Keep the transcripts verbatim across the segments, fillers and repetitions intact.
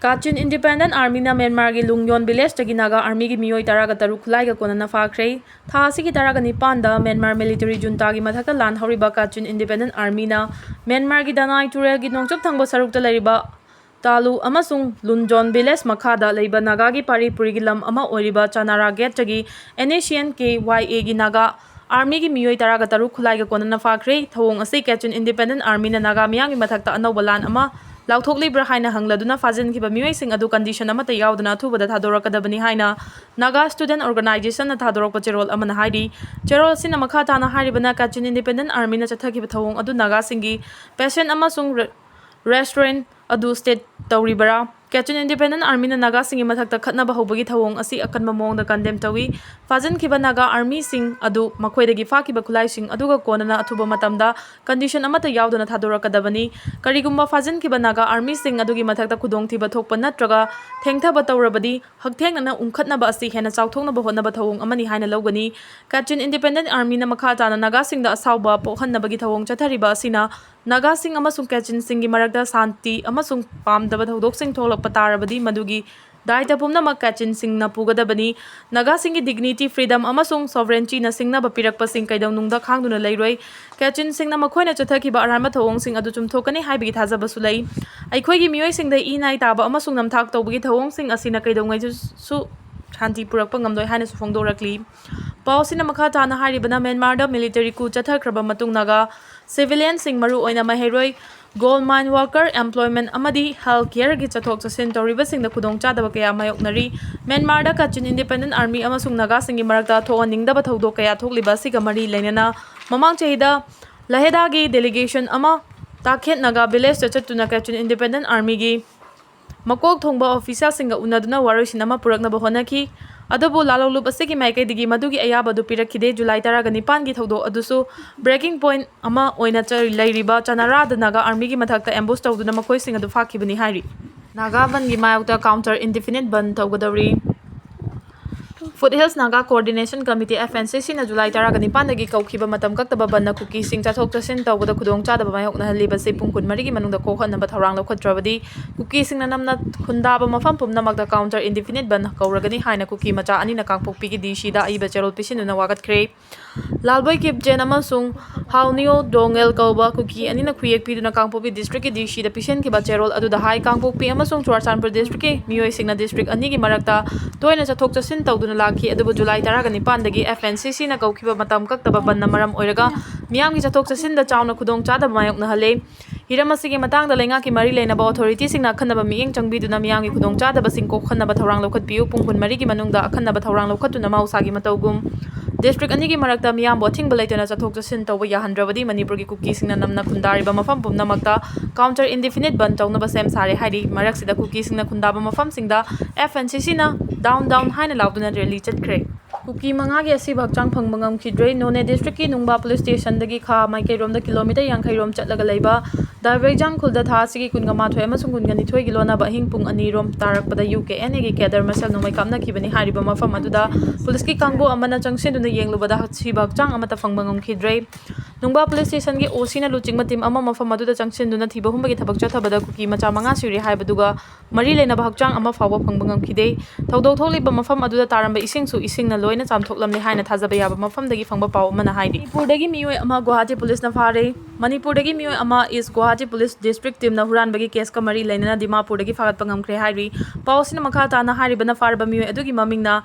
Kachin Independent Armyꯅ ꯃ꯭ꯌꯥꯟꯃꯥꯔꯒꯤ ꯂꯨꯡꯌꯣꯟ villageꯇꯒꯤ Naga Armyꯒꯤ ꯃꯤꯑꯣꯏ ꯇꯔꯥꯒ ꯇꯔꯨꯛ ꯈꯨꯠꯂꯥꯏꯒ ꯀꯣꯟꯅꯅ ꯐꯥꯈ꯭ꯔꯦ꯫ ꯊꯥ ꯑꯁꯤꯒꯤ ꯇꯔꯥꯒ ꯅꯤꯄꯥꯟꯗ ꯃ꯭ꯌꯥꯟꯃꯥꯔ military juntaꯒꯤ ꯃꯊꯛꯇ ꯂꯥꯟ ꯍꯧꯔꯤꯕ Kachin Independent Armyꯅ ꯃ꯭ꯌꯥꯟꯃꯥꯔꯒꯤ ꯗꯅꯥꯏ ꯇꯨꯔꯦꯜꯒꯤ ꯅꯣꯡꯆꯨꯞ ꯊꯪꯕ ꯁꯔꯨꯛꯇ ꯂꯩꯔꯤꯕ ꯇꯥꯂꯨ ꯑꯃꯁꯨꯡ ꯂꯨꯟꯖꯣꯟ village ꯃꯈꯥꯗ ꯂꯩꯕ ꯅꯥꯒꯥꯒꯤ ꯄꯥꯔꯤ ꯄꯨꯔꯤꯒꯤ ꯂꯝ ꯑꯃ ꯑꯣꯏꯔꯤꯕ ꯆꯅꯥꯔꯥ ꯒꯦꯠꯇꯒꯤ NSCN-K Y Aꯒꯤ ꯅꯥꯒꯥ Armyꯒꯤ ꯃꯤꯑꯣꯏ ꯇꯔꯥꯒ ꯇꯔꯨꯛ ꯈꯨꯠꯂꯥꯏꯒ ꯀꯣꯟꯅꯅ ꯐꯥꯈ꯭ꯔꯦ꯫ ꯊꯧꯑꯣꯡ ꯑꯁꯤ Kachin Independent Armyꯅ ꯅꯥꯒꯥ ꯃꯤꯌꯥꯝꯒꯤ ꯃꯊꯛꯇ ꯑꯅꯧꯕ ꯂꯥꯟ ꯑꯃ ꯂꯥꯎꯊꯣꯛꯂꯤꯕ꯭ꯔꯥ ꯍꯥꯏꯅ ꯍꯪꯂꯗꯨꯅ ꯐꯥꯖꯤꯟꯈꯤꯕ ꯃꯤꯑꯣꯏꯁꯤꯡ ꯑꯗꯨ condition ꯑꯃꯠꯇ ꯌꯥꯎꯗꯅ ꯑꯊꯨꯕꯗ ꯊꯥꯗꯣꯔꯛꯀꯗꯕꯅꯤ ꯍꯥꯏꯅ ꯅꯥꯒꯥ Student Organizationꯅ ꯊꯥꯗꯣꯔꯛꯄ ꯆꯦꯔꯣꯜ ꯑꯃꯅ ꯍꯥꯏꯔꯤ꯫ ꯆꯦꯔꯣꯜ ꯑꯁꯤꯅ ꯃꯈꯥ ꯇꯥꯅ ꯍꯥꯏꯔꯤꯕꯅ, Kachin Independent Armyꯅ ꯆꯠꯊꯈꯤꯕ ꯊꯧꯑꯣꯡ ꯑꯗꯨ ꯅꯥꯒꯥꯁꯤꯡꯒꯤ patient ꯑꯃꯁꯨꯡ re-, restaurant ꯑꯗꯨ state ꯇꯧꯔꯤꯕꯔꯥ? Kachin Independent Armyꯅ ꯅꯥꯒꯥꯁꯤꯡꯒꯤ ꯃꯊꯛꯇ ꯈꯠꯅꯕ ꯍꯧꯕꯒꯤ ꯊꯧꯑꯣꯡ ꯑꯁꯤ ꯑꯀꯟꯕ ꯃꯑꯣꯡꯗ condemn ꯇꯧꯏ꯫ ꯐꯥꯖꯤꯟꯈꯤꯕ ꯅꯥꯒꯥ Armyꯁꯤꯡ ꯑꯗꯨ ꯃꯈꯣꯏꯗꯒꯤ ꯐꯥꯈꯤꯕ ꯈꯨꯠꯂꯥꯏꯁꯤꯡ ꯑꯗꯨꯒ ꯀꯣꯟꯅꯅ ꯑꯊꯨꯕ ꯃꯇꯝꯗ condition ꯑꯃꯠꯇ ꯌꯥꯎꯗꯅ ꯊꯥꯗꯣꯔꯛꯀꯗꯕꯅꯤ꯫ ꯀꯔꯤꯒꯨꯝꯕ ꯐꯥꯖꯤꯟꯈꯤꯕ ꯅꯥꯒꯥ Armyꯁꯤꯡ ꯑꯗꯨꯒꯤ ꯃꯊꯛꯇ ꯈꯨꯗꯣꯡꯊꯤꯕ ꯊꯣꯛꯄ ꯅꯠꯇ꯭ꯔꯒ ꯊꯦꯡꯊꯕ ꯇꯧꯔꯕꯗꯤ, ꯍꯛꯊꯦꯡꯅꯅ ꯎꯪꯈꯠꯅꯕ ꯑꯁꯤ ꯍꯦꯟꯅ ꯆꯥꯎꯊꯣꯛꯅꯕ ꯍꯣꯠꯅꯕ ꯊꯧꯑꯣꯡ ꯑꯃꯅꯤ ꯍꯥꯏꯅ ꯂꯧꯒꯅꯤ꯫ Kachin Independent Armyꯅ ꯃꯈꯥ ꯇꯥꯅ ꯅꯥꯒꯥꯁꯤꯡꯗ ꯑꯁꯥꯎꯕ ꯄꯣꯛꯍꯟꯅꯕꯒꯤ ꯊꯧꯑꯣꯡ ꯆꯠꯊꯔꯤꯕ ꯑꯁꯤꯅ ꯅꯥꯒꯥꯁꯤꯡ ꯑꯃꯁꯨꯡ ꯀꯦꯆꯤꯟꯁꯤꯡꯒꯤ ꯃꯔꯛꯇ ꯁꯥꯟꯇꯤ ꯑꯃꯁꯨꯡ ꯄꯥꯝꯗꯕ ꯊꯧꯗꯣꯛꯁꯤꯡ ꯊꯣꯛꯂꯛꯄ ꯇꯥꯔꯕꯗꯤ, ꯃꯗꯨꯒꯤ ꯗꯥꯏꯇ ꯄꯨꯝꯅꯃꯛ ꯀꯦꯆꯤꯟꯁꯤꯡꯅ ꯄꯨꯒꯗꯕꯅꯤ꯫ ꯅꯥꯒꯥꯁꯤꯡꯒꯤ dignity, freedom ꯑꯃꯁꯨꯡ sovereigntyꯅ ꯁꯤꯡꯅꯕ ꯄꯤꯔꯛꯄꯁꯤꯡ ꯀꯩꯗꯧꯅꯨꯡꯗ ꯈꯥꯡꯗꯨꯅ ꯂꯩꯔꯣꯏ꯫ ꯀꯦꯆꯤꯟꯁꯤꯡꯅ ꯃꯈꯣꯏꯅ ꯆꯠꯊꯈꯤꯕ ꯑꯔꯥꯟꯕ ꯊꯧꯑꯣꯡꯁꯤꯡ ꯑꯗꯨ ꯆꯨꯝꯊꯣꯛꯀꯅꯤ ꯍꯥꯏꯕꯒꯤ ꯊꯥꯖꯕꯁꯨ ꯂꯩ꯫ ꯑꯩꯈꯣꯏꯒꯤ ꯃꯤꯑꯣꯏꯁꯤꯡꯗ ꯏ ꯅꯥꯏ ꯇꯥꯕ ꯑꯃꯁꯨꯡ ꯅꯝꯊꯥꯛ ꯇꯧꯕꯒꯤ ꯊꯧꯑꯣꯡꯁꯤꯡ ꯑꯁꯤꯅ ꯀꯩꯗꯧꯉꯩꯗꯁꯨ ꯁꯥꯟꯇꯤ ꯄꯨꯔꯛꯄ ꯉꯝꯂꯣꯏ ꯍꯥꯏꯅꯁꯨ ꯐꯣꯡꯗꯣꯔꯛꯂꯤ꯫ ꯄꯥꯎ ꯑꯁꯤꯅ ꯃꯈꯥ ꯇꯥꯅ ꯍꯥꯏꯔꯤꯕꯅ, ꯃ꯭ꯌꯥꯟꯃꯥꯔꯗ military coup ꯆꯠꯊꯈ꯭ꯔꯕ ꯃꯇꯨꯡ ꯅꯥꯒꯥ civilianꯁꯤꯡ, ꯃꯔꯨꯑꯣꯏꯅ ꯃꯍꯩꯔꯣꯏ, gold mine worker, employment ꯑꯃꯗꯤ health careꯒꯤ ꯆꯠꯊꯣꯛ ꯆꯠꯁꯤꯟ ꯇꯧꯔꯤꯕꯁꯤꯡꯗ ꯈꯨꯗꯣꯡꯆꯥꯗꯕ ꯀꯌꯥ ꯃꯥꯌꯣꯛꯅꯔꯤ꯫ ꯃ꯭ꯌꯥꯟꯃꯥꯔꯗ Kachin Independent Army ꯑꯃꯁꯨꯡ ꯅꯥꯒꯥꯁꯤꯡꯒꯤ ꯃꯔꯛꯇ ꯊꯣꯛꯍꯟꯅꯤꯡꯗꯕ ꯊꯧꯗꯣꯛ ꯀꯌꯥ ꯊꯣꯛꯂꯤꯕ ꯑꯁꯤꯒ ꯃꯔꯤ ꯂꯩꯅꯅ, ꯃꯃꯥꯡ ꯆꯍꯤꯗ ꯂꯍꯦꯗꯥꯒꯤ delegation ꯑꯃ ꯇꯥꯈꯦꯠ ꯅꯥꯒꯥ villageꯇ ꯆꯠꯇꯨꯅ Kachin Independent Armyꯒꯤ ꯃꯀꯣꯛ ꯊꯣꯡꯕ officialꯁꯤꯡꯒ ꯎꯅꯗꯨꯅ ꯋꯥꯔꯣꯏꯁꯤꯟ ꯑꯃ ꯄꯨꯔꯛꯅꯕ ꯍꯣꯠꯅꯈꯤ꯫ ꯑꯗꯨꯕꯨ ꯂꯥꯂꯣꯡꯂꯨꯞ ꯑꯁꯤꯒꯤ ꯃꯥꯏꯀꯩꯗꯒꯤ ꯃꯗꯨꯒꯤ ꯑꯌꯥꯕ ꯑꯗꯨ ꯄꯤꯔꯛꯈꯤꯗꯦ꯫ ꯖꯨꯂꯥꯏ ꯇꯔꯥꯒ ꯅꯤꯄꯥꯟꯒꯤ ꯊꯧꯗꯣꯛ ꯑꯗꯨꯁꯨ breaking point ꯑꯃ ꯑꯣꯏꯅ ꯆ-, ꯂꯩꯔꯤꯕ ꯆꯅꯥꯔꯥꯗ ꯅꯥꯒꯥ Armyꯒꯤ ꯃꯊꯛꯇ ambush ꯇꯧꯗꯨꯅ ꯃꯈꯣꯏꯁꯤꯡ ꯑꯗꯨ ꯐꯥꯈꯤꯕꯅꯤ ꯍꯥꯏꯔꯤ꯫ ꯅꯥꯒꯥ ꯕꯟꯒꯤ ꯃꯥꯌꯣꯛꯇ counter indefinite ꯕꯟ ꯇꯧꯒꯗꯧꯔꯤ꯫ Foothills Naga Coordination Committee, F N C C ꯅ July ꯇꯔꯥꯒ ꯅꯤꯄꯥꯟꯗꯒꯤ ꯀꯧꯈꯤꯕ ꯃꯇꯝ ꯀꯛꯇꯕ ꯕꯟꯅ ꯀꯨꯀꯤꯁꯤꯡ ꯆꯠꯊꯣꯛ ꯆꯠꯁꯤꯟ ꯇꯧꯕꯗ ꯈꯨꯗꯣꯡꯆꯥꯗꯕ ꯃꯥꯌꯣꯛꯅꯍꯜꯂꯤꯕꯁꯤ ꯄꯨꯡ ꯀꯨꯟꯃꯔꯤꯒꯤ ꯃꯅꯨꯡꯗ ꯀꯣꯛꯍꯟꯅꯕ ꯊꯧꯔꯥꯡ ꯂꯧꯈꯠꯇ꯭ꯔꯕꯗꯤ ꯀꯨꯀꯤꯁꯤꯡꯅ ꯅꯝꯅ ꯈꯨꯟꯗꯥꯕ ꯃꯐꯝ ꯄꯨꯝꯅꯃꯛꯇ counter indefinite ꯕꯟ ꯀꯧꯔꯒꯅꯤ ꯍꯥꯏꯅ ꯀꯨꯀꯤ ꯃꯆꯥ ꯑꯅꯤꯅ ꯀꯥꯡꯄꯣꯛꯄꯤꯒꯤ D C ꯗ ꯑꯏꯕ ꯆꯦꯔꯣꯜ ꯄꯤꯁꯤꯟꯗꯨꯅ ꯋꯥꯀꯠꯈ꯭ꯔꯦ꯫ ꯂꯥꯜꯕꯣꯏ ꯀꯤꯞꯖꯦꯟ ꯑꯃꯁꯨꯡ ꯍꯥꯎꯅꯤꯌꯣ ꯗꯣꯡꯒꯦꯜ ꯀꯧꯕ ꯀꯨꯀꯤ ꯑꯅꯤꯅ ꯈꯨꯌꯦꯛ ꯄꯤꯗꯨꯅ ꯀꯥꯡꯄꯣꯛꯄꯤ district ꯀꯤ D C ꯗ ꯄꯤꯁꯤꯟꯈꯤꯕ ꯆꯦꯔꯣꯜ ꯑꯗꯨꯗ ꯍꯥꯏ, ꯀꯥꯡꯄꯣꯛꯄꯤ ꯑꯃꯁꯨꯡ ꯆꯨꯔꯥꯆꯥꯟꯄꯨꯔ district ꯀꯤ ꯃꯤꯑꯣꯏꯁꯤꯡꯅ district ꯑꯅꯤꯒꯤ ꯃꯔꯛꯇ ꯇꯣꯏꯅ ꯆꯠꯊꯣꯛ ꯆꯠꯁꯤꯟ ꯇꯧꯗꯨꯅ ꯂꯥꯛꯈꯤ, ꯑꯗꯨꯕꯨ July ꯇꯔꯥꯒ ꯅꯤꯄꯥꯟꯗꯒꯤ F N C C ꯅ ꯀꯧꯈꯤꯕ ꯃꯇꯝ ꯀꯛꯇꯕ ꯕꯟꯅ ꯃꯔꯝ ꯑꯣꯏꯔꯒ ꯃꯤꯌꯥꯝꯒꯤ ꯆꯠꯊꯣꯛ ꯆꯠꯁꯤꯟꯗ ꯆꯥꯎꯅ ꯈꯨꯗꯣꯡꯆꯥꯗꯕ ꯃꯥꯌꯣꯛꯅꯍꯜꯂꯦ꯫ ꯍꯤꯔꯝ ꯑꯁꯤꯒꯤ ꯃꯇꯥꯡꯗ ꯂꯩꯉꯥꯛꯀꯤ ꯃꯔꯤ ꯂꯩꯅꯕ authority ꯁꯤꯡꯅ ꯑꯈꯟꯅꯕ ꯃꯤꯠꯌꯦꯡ ꯆꯪꯕꯤꯗꯨꯅ ꯃꯤꯌꯥꯝꯒꯤ ꯈꯨꯗꯣꯡꯆꯥꯗꯕꯁꯤꯡ ꯀꯣꯛꯍꯟꯅꯕ ꯊꯧꯔꯥꯡ ꯂꯧꯈꯠꯄꯤꯌꯨ꯫ ꯄꯨꯡ ꯀꯨꯟꯃꯔꯤꯒꯤ ꯃꯅꯨꯡꯗ ꯑꯈꯟꯅꯕ ꯊꯧꯔꯥꯡ ꯂꯧꯈꯠꯇꯨꯅ ꯃꯍꯧꯁꯥꯒꯤ ꯃꯇꯧꯒꯨꯝ district ꯑꯅꯤꯒꯤ ꯃꯔꯛꯇ ꯃꯤꯌꯥꯝꯕꯨ ꯑꯊꯤꯡꯕ ꯂꯩꯇꯅ ꯆꯠꯊꯣꯛ ꯆꯠꯁꯤꯟ ꯇꯧꯕ ꯌꯥꯍꯟꯗ꯭ꯔꯕꯗꯤ ꯃꯅꯤꯄꯨꯔꯒꯤ ꯀꯨꯀꯤꯁꯤꯡꯅ ꯅꯝꯅ ꯈꯨꯟꯗꯥꯔꯤꯕ ꯃꯐꯝ ꯄꯨꯝꯅꯃꯛꯇ counter indefinite ꯕꯟ ꯇꯧꯅꯕ ꯁꯦꯝ ꯁꯥꯔꯦ ꯍꯥꯏꯔꯤ꯫ ꯃꯔꯛꯁꯤꯗ ꯀꯨꯀꯤꯁꯤꯡꯅ ꯈꯨꯟꯗꯥꯕ ꯃꯐꯝꯁꯤꯡꯗ F N C C ꯅ "Down, down" ꯍꯥꯏꯅ ꯂꯥꯎꯗꯨꯅ rally ꯆꯠꯈ꯭ꯔꯦ꯫ ꯀꯨꯀꯤ ꯃꯉꯥꯒꯤ ꯑꯁꯤꯕ ꯍꯛꯆꯥꯡ ꯐꯪꯕ ꯉꯝꯈꯤꯗ꯭ꯔꯦ꯫ ꯅꯣꯅꯦ district ꯀꯤ ꯅꯨꯡꯕꯥ police station ꯗꯒꯤ ꯈꯥ ꯃꯥꯏꯀꯩꯔꯣꯝꯗ kilometre ꯌꯥꯡꯈꯩ ꯔꯣꯝ ꯆꯠꯂꯒ ꯂꯩꯕ ꯗꯥꯏꯕꯩꯖꯥꯡ ꯈꯨꯜꯗ ꯊꯥ ꯑꯁꯤꯒꯤ ꯀꯨꯟꯒ ꯃꯥꯊꯣꯏ ꯑꯃꯁꯨꯡ ꯀꯨꯟꯒ ꯅꯤꯊꯣꯏꯒꯤ ꯂꯣꯟꯅꯕ ꯑꯍꯤꯡ ꯄꯨꯡ ꯑꯅꯤ ꯔꯣꯝ ꯇꯥꯔꯛꯄꯗ U K N A ꯒꯤ cadre ꯃꯁꯦꯜ ꯅꯣꯡꯃꯩ ꯀꯥꯞꯅꯈꯤꯕꯅꯤ꯫ ꯍꯥꯏꯔꯤꯕ ꯃꯐꯝ ꯑꯗꯨꯗ police ꯀꯤ ꯀꯥꯡꯕꯨ ꯑꯃꯅ ꯆꯪꯁꯤꯟꯗꯨꯅ ꯌꯦꯡꯂꯨꯕꯗ ꯑꯁꯤꯕ ꯍꯛꯆꯥꯡ ꯑꯃꯠꯇ ꯐꯪꯕ ꯉꯝꯈꯤꯗ꯭ꯔꯦ꯫ ꯅꯨꯡꯕꯥ police station ꯒꯤ O C ꯅ ꯂꯨꯆꯤꯡꯕ team ꯑꯃ ꯃꯐꯝ ꯑꯗꯨꯗ ꯆꯪꯁꯤꯟꯗꯨꯅ ꯊꯤꯕ ꯍꯨꯝꯕꯒꯤ ꯊꯕꯛ ꯆꯠꯊꯕꯗ ꯀꯨꯀꯤ ꯃꯆꯥ ꯃꯉꯥ ꯁꯤꯔꯦ ꯍꯥꯏꯕꯗꯨꯒ ꯃꯔꯤ ꯂꯩꯅꯕ ꯍꯛꯆꯥꯡ ꯑꯃ ꯐꯥꯎꯕ ꯐꯪꯕ ꯉꯝꯈꯤꯗꯦ꯫ ꯊꯧꯗꯣꯛ ꯊꯣꯛꯂꯤꯕ ꯃꯐꯝ ꯑꯗꯨꯗ ꯇꯥꯔꯝꯕ ꯏꯁꯤꯡꯁꯨ ꯏꯁꯤꯡꯅ ꯂꯣꯏꯅ ꯆꯥꯝꯊꯣꯛꯂꯝꯂꯦ ꯍꯥꯏꯅ ꯊꯥꯖꯕ ꯌꯥꯕ ꯃꯐꯝꯗꯒꯤ ꯐꯪꯕ ꯄꯥꯎ ꯑꯃꯅ ꯍꯥꯏꯔꯤ꯫ ꯃꯅꯤꯄꯨꯔꯗꯒꯤ ꯃꯤꯑꯣꯏ ꯑꯃ ꯒꯨꯋꯥꯍꯥꯇꯤ police ꯅ ꯐꯥꯔꯦ꯫ ꯃꯅꯤꯄꯨꯔꯗꯒꯤ ꯃꯤꯑꯣꯏ ꯑꯃ East Guwahati police district team ꯅ ꯍꯨꯔꯥꯟꯕꯒꯤ case ꯀ ꯃꯔꯤ ꯂꯩꯅꯅ ꯗꯤꯃꯥꯄꯨꯔꯗꯒꯤ ꯐꯥꯒꯠꯄ ꯉꯝꯈ꯭ꯔꯦ ꯍꯥꯏꯔꯤ꯫ ꯄꯥꯎ ꯑꯁꯤꯅ ꯃꯈꯥ ꯇꯥꯅ ꯍꯥꯏꯔꯤꯕꯅ ꯐꯥꯔꯕ ꯃꯤꯑꯣꯏ ꯑꯗꯨꯒꯤ ꯃꯃꯤꯡꯅ